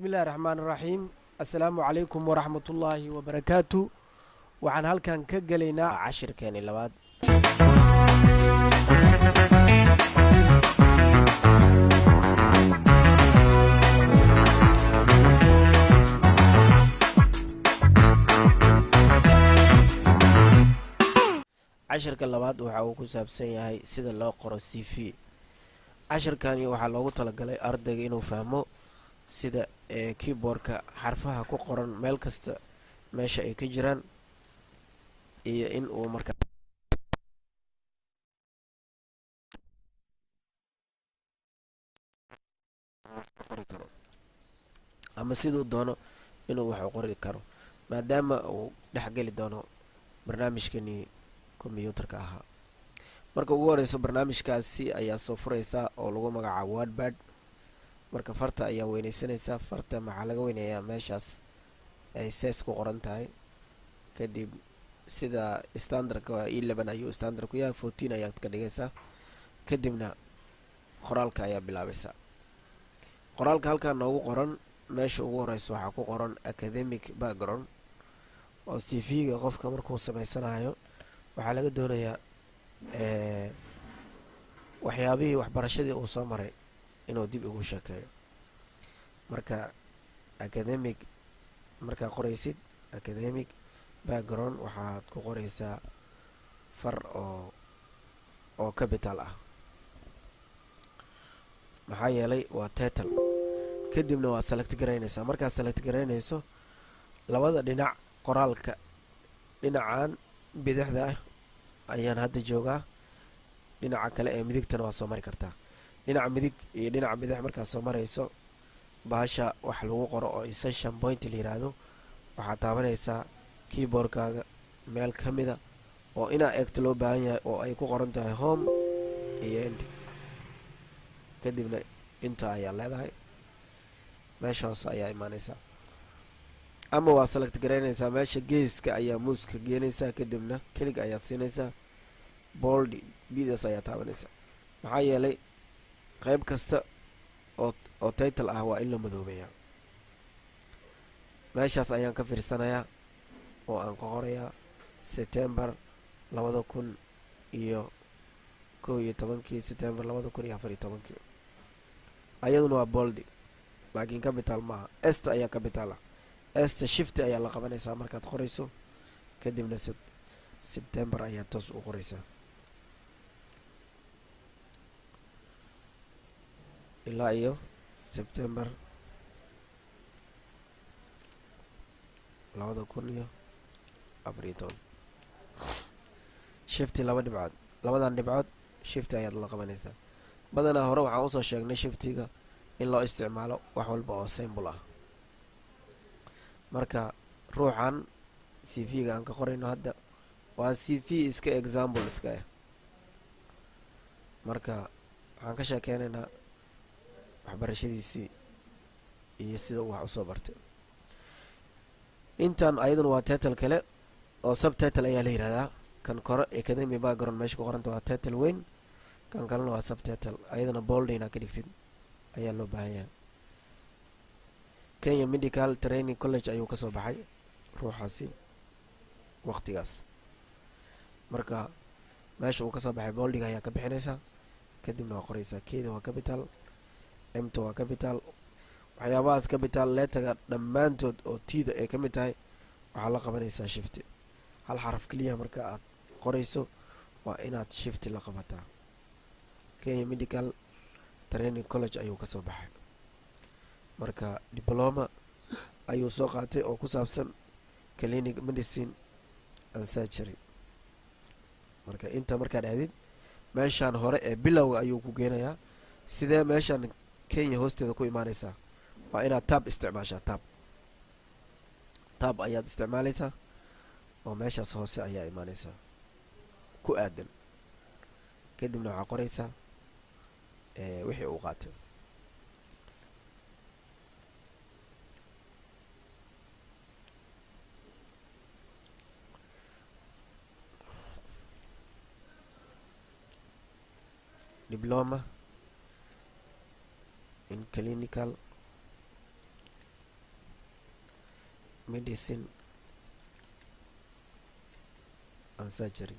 Bismillahi raxmaan raxiim. Assalaamu calaykum waraxmatullaahi wabarakaatu. Waxaan halkan ka gelaynaa cashirkeeni labaad. Cashirka labaad waxa uu ku saabsan yahay sida loo qoro CV. Cashirkani waxaa loogu talagalay ardayga inuu fahmo sida ee keyboardka xarfaha ku qoran meel kasta meesha ay ka jiraan iyo in uu marka qori karo ama siduu doono inuu wax u qori karo, maadaama uu dhexgeli doono barnaamijkani kombyuutarka ahaa. Marka ugu horeyso, barnaamijkaasi ayaa soo fureysaa oo lagu magacaabo WordPad. Marka farta ayaa weyneysanaysaa. Farta maxaa laga weyneeyaa? Meeshaas ay size ku qoran tahay. Kadib sida standardka 11 ayuu standard ku yahay, 14 ayaad ka dhigaysaa. Kadibna qoraalka ayaa bilaabaysaa. Qoraalka halkaa noogu qoran, meesha ugu horeysa waxaa ku qoran academic background, oo CV-ga qofka markuu sameysanayo waxaa laga doonayaa waxyaabihii waxbarashadii uu soo maray inuu dib ugu sheekeeyo. Marka academic markaa qoraysid, academic background waxaad ku qoreysaa far oo capital ah, maxaa yeelay waa title. Kadibna waa select garaynaysaa. Markaad select garaynayso, labada dhinac qoraalka, dhinacan bidixda ah ayaan hadda joogaa, dhinaca kale ee midigtana waad soo mari kartaa. Dhinaca midig iyo dhinaca bidix markaad soo marayso, bahasha wax lagu qoro oo insertion point la yiraahdo waxaad taabanaysaa keyboardkaaga meel ka mida oo inaa eegto loo baahan yahay, oo ay ku qoran tahay home iyo end. Kadibna inta ayaa leedahay, meesha hoose ayaa imaaneysaa, ama waa select garaynaysaa, meesha geeska ayaa mouseka geenaysaa, kadibna click ayaad siinaysaa, bold bdaas ayaa taabanaysaa, maxaa yeelay qeyb kasta oo title ah waa in la madoobeeyaa. Meeshaas ayaan ka fiirsanayaa oo aan qorayaa September 2011-kii, September 2014-kii. Ayaduna waa bold, laakiin capital maaha. S-ta ayaa capital ah. S-ta shift ayaa la qabanaysaa markaad qorayso, kadibna September ayaa toos u qoraysaa ilaa iyo September 2014. Shift laba dhibcood, labadan dhibcood shift ayaad la qabanaysaa. Badanaa hore waxaan usoo sheegnay shiftiga in loo isticmaalo wax walba oo symbol ah. Marka ruuxan CV-ga aan ka qorayno hadda waa CV iska example iska ah. Marka waxaan ka sheekeynaynaa waxbarashadiisii iyo sida uu wax usoo bartay. Intan ayaduna waa title kale oo subtitle ayaa la yihahdaa. Kan kore academic background meesha ku qoranta waa title weyn, kan kalena waa subtitle. Ayadana bold inaad ka dhigtid ayaa loo baahan yahay. Kenya Medical Training College ayuu kasoo baxay ruuxaasi waqtigaas. Marka meesha uu kasoo baxay boldiga ayaa ka bixinaysaa, kadibna waa qoraysaa. K-da waa capital, M-ta waa capital. Waxyaabahaas capital letterga dhammaantood oo T-da ay ka mid tahay waxaa la qabanaysaa shift. Hal xaraf keliya marka aad qorayso waa inaad shift la qabataa. Kenya Medical Training College ayuu kasoo baxay. Marka diploma ayuu soo qaatay oo ku saabsan clinic medicine and surgery. Marka inta markaad aadid, meeshaan hore ee bilowga ayuu ku geenayaa. Sidee meeshaan Kenya hoosteeda ku imaaneysaa? Waa inaad tab isticmaashaa. Tab ayaad isticmaaleysaa oo meeshaas hoose ayaa imaaneysaa ku aadan. Kadibna waxaa qoreysaa wixii uu qaatay. Diploma in clinical Medicine and Surgery.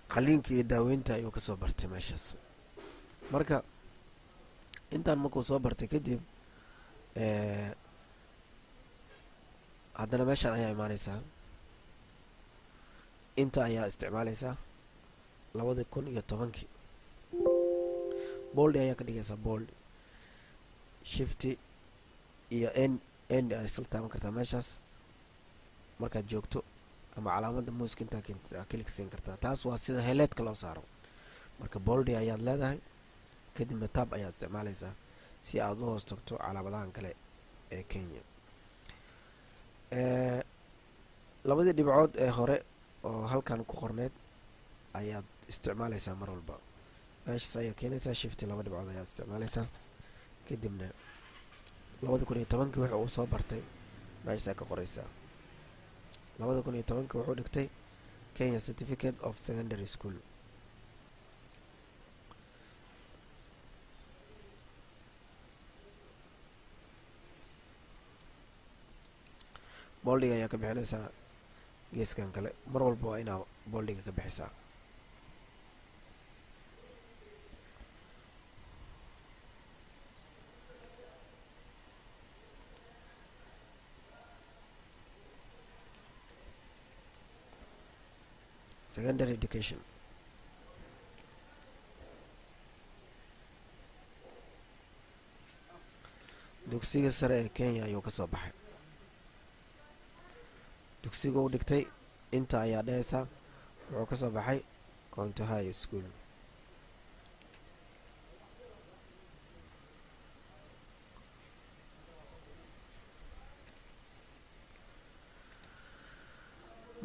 Qaliinka iyo daaweynta ayuu kasoo bartay meeshaas. Marka intaan markuu soo bartay kadib, haddana meeshaan ayaa imaaneysaa, inta ayaa isticmaaleysaa. 2010-kii bold ayaa ka dhigaysaa. Bold, Shift iyo N, N ay isla taaban kartaa meeshaas markaad joogto, ama calaamada mouse-ka intaa keentid aa click siin kartaa. Taas waa sida highlight-ka loo saaro. Marka bold ayaad leedahay, kadibna Tab ayaad isticmaaleysaa si aad u hoos tagto calaamadahan kale ee Kenya. Labadii dhibcood ee hore oo halkan ku qorneyd ayaad isticmaaleysaa mar walba. Meeshaas ayaa keenaysaa, Shift laba dhibcood ayaad isticmaaleysaa, kadibna 2010-kii wuxuu uu soo bartay meeshaasaa ka qoreysaa. 2010-kii wuxuu dhigtay Kenya Certificate of Secondary School. Bold-iga ayaa ka bixinaysaa geeskan kale. Mar walba waa inaa bold-iga ka bixisaa. Secondary education. Dugsiga sare ee Kenya ayuu kasoo baxay. Dugsiga u dhigtay inta ayaa dhehaysaa. Wuxuu kasoo baxay County High School.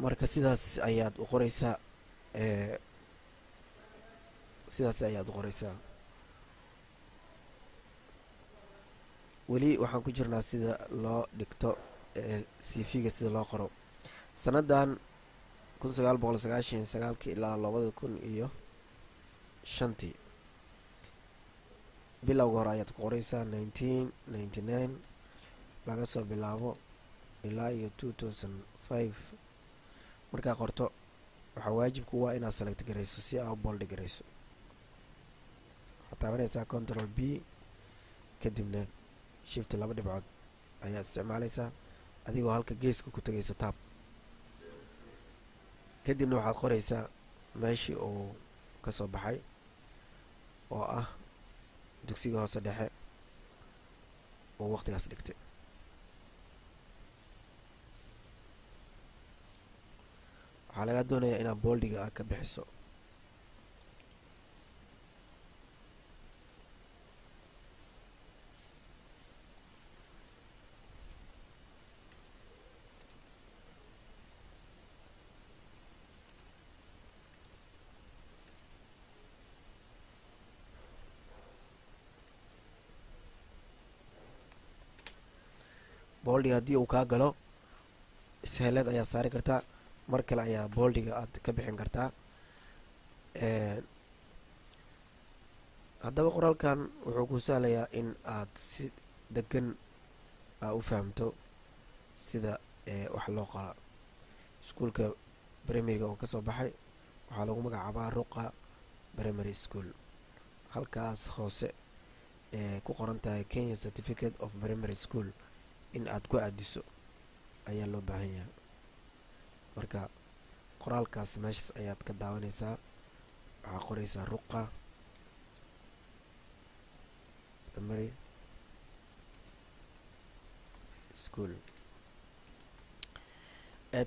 Marka sidaas ayaad u qoreysaa, sidaas ayaad u qoreysaa. Weli waxaan ku jirnaa sida loo dhigto CV-ga, sida loo qoro. Sanadan 1999-kii ilaa 2005-tii, bilowga hore ayaad ku qoreysaa 1999 laga soo bilaabo ilaa iyo 2005. Markaa qorto, waxaa waajibku waa inaad select garayso si aa u bold garayso. Waxaad taabanaysaa Control B, kadibna Shift laba dhibcood ayaad isticmaaleysaa, adigoo halka geeska ku tagaysa Tab. Kadibna waxaad qoreysaa meeshii uu kasoo baxay, oo ah dugsiga hoose dhexe uu waqtigaas dhigtay. Waxaa lagaa doonayaa inaad bold-iga aad ka bixiso. Bold-iga haddii uu kaa galo, isheled ayaad saari kartaa. Mar kale ayaa bold-iga aad ka bixin kartaa. Haddaba qoraalkan wuxuu ku sahlayaa in aad si degan aa u fahamto sida wax loo qoraa. Iskuulka primary-ga oo kasoo baxay waxaa lagu magacaabaa Ruqa Primary School. Halkaas hoose ee ku qoran tahay Kenya Certificate of Primary School in aad ku aadiso ayaa loo baahan yahay. Marka qoraalkaas meeshaas ayaad ka daawaneysaa. Waxaa qoreysaa Ruqa Primary School.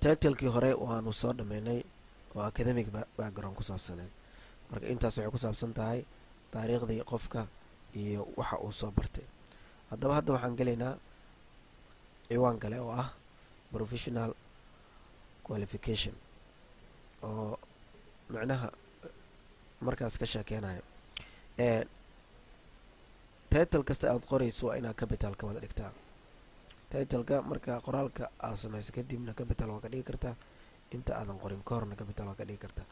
Title-kii hore waanu soo dhameynay oo academic background ku saabsaneed. Marka intaas waxay ku saabsan tahay taariikhdii qofka iyo waxa uu soo bartay. Haddaba hadda waxaan gelaynaa ciwaan kale oo ah professional qualification, oo micnaha markaas ka sheekeynayo. Title kasta aad qorayso waa inaad capital ka wada dhigtaa title-ka. Marka qoraalka aad sameyso kadibna capital waa ka dhigi kartaa, inta aadan qorin ka horna capital waa ka dhigi kartaa.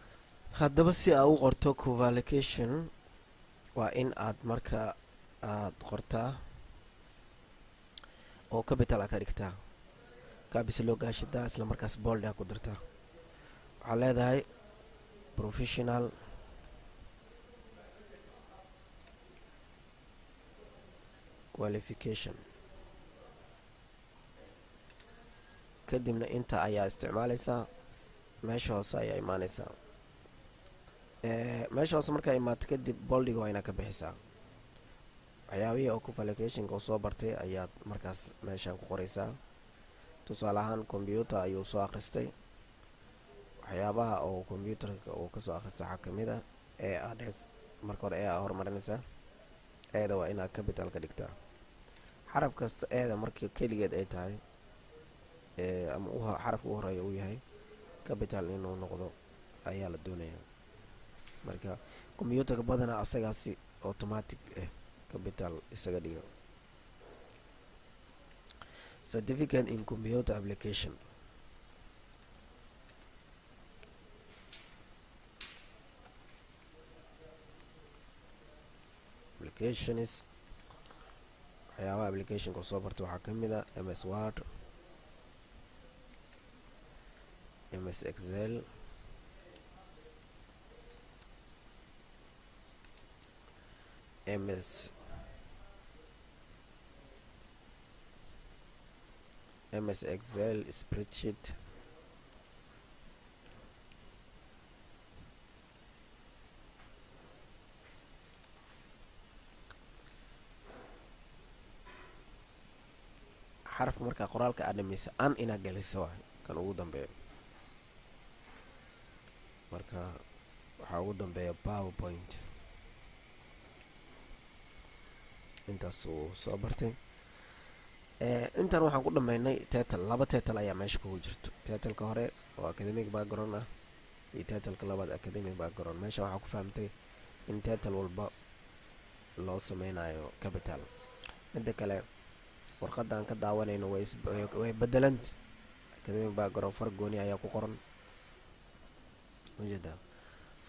Haddaba si aa u qorto qualification, waa in aad marka aad qortaa Oo capital a ka dhigtaa, caps lock aa shidaa, isla markaas bold a ku dartaa. Waxaa leedahay professional qualification. Kadibna inta ayaa isticmaaleysaa, meesha hoose ayaa imaaneysaa. Meesha hoose markaa imaato kadib, boldiga waa inaad ka bixisaa. Waxyaabihii oo qualificationka uu soo bartay ayaad markaas meeshaan ku qoreysaa. Tusaale ahaan, computer ayuu soo akhristay. Waxyaabaha oo computerka uu kasoo akhristay waxaa kamid ah e adhes. Marka hore e a horumarinaysaa. Eeda waa inaad capital ka dhigtaa. Xaraf kasta eeda markii keligeed ay tahay ama xarafka u horeeya uu yahay capital inuu noqdo ayaa la doonayaa. Marka computerka badanaa asagaasi automatic ah capital isaga dhigo. Certificate in computer application, applications. Waxyaabaha applicationka soo bartay waxaa ka mid a MS Word, MS Excel, MS Excel spreadsheet, xarafka markaa qoraalka aad dhameysa an inaad gelisa waay kan ugu dambeeyo. Marka waxaa ugu dambeeya PowerPoint. Intaas uu soo bartay. Intan waxaan ku dhameynay title. Laba title ayaa meesha kugu jirto: titleka hore oo academic background ah iyo titleka labaad, academic background. Meesha waxaa ku fahamtay in title walba loo sameynayo capital. Midda kale, warqadan ka daawanayno way bedelanta. Academic background far gooni ayaa ku qoran, ujeedaa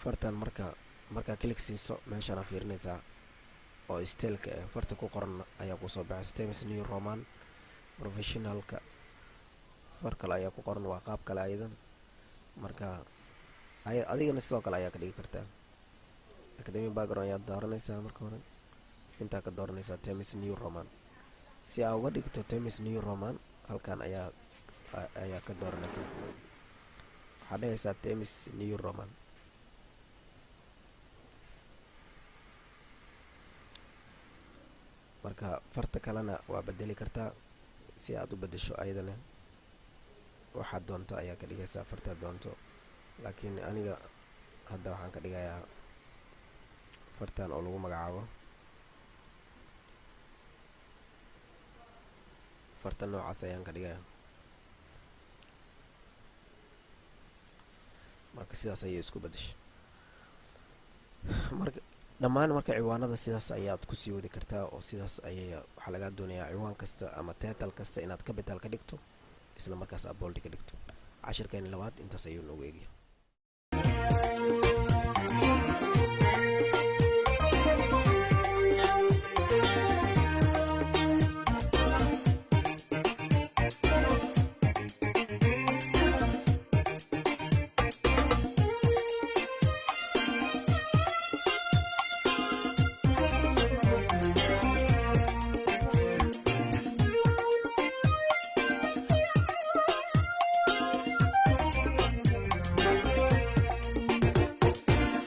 fartan. Marka markaa click siiso, meeshaana fiirinaysaa oo styleka ah, farta ku qoran ayaa kusoo baxaysa, Times New Roman. Professionalka far kale ayaa ku qoran, waa qaab kale ayadan. Marka adigana sidoo kale ayaa ka dhigi kartaa. Academic background ayaad dooranaysaa. Marka hore intaa ka dooranaysaa Times New Roman. Si aa uga dhigto Times New Roman, halkan ayaa ka dooranaysaa. Waxaad dhehaysaa Times New Roman. Marka farta kalena waa bedeli kartaa. Si aad u bedesho ayadana, waxaad doonto ayaa ka dhigaysaa, fartaad doonto. Laakiin aniga hadda waxaan ka dhigayaa fartan oo lagu magacaabo farta noocaas ayaan ka dhigayaa. Marka sidaas ayay isku bedeshay. Marka dhammaan marka ciwaanada sidaas ayaad kusii wadi kartaa, oo sidaas ayay. Waxaa lagaa doonayaa ciwaan kasta ama title kasta inaad capital ka dhigto, isla markaas aad bold ka dhigto. Cashirkeeni labaad intaas ayuu noogu eegaya.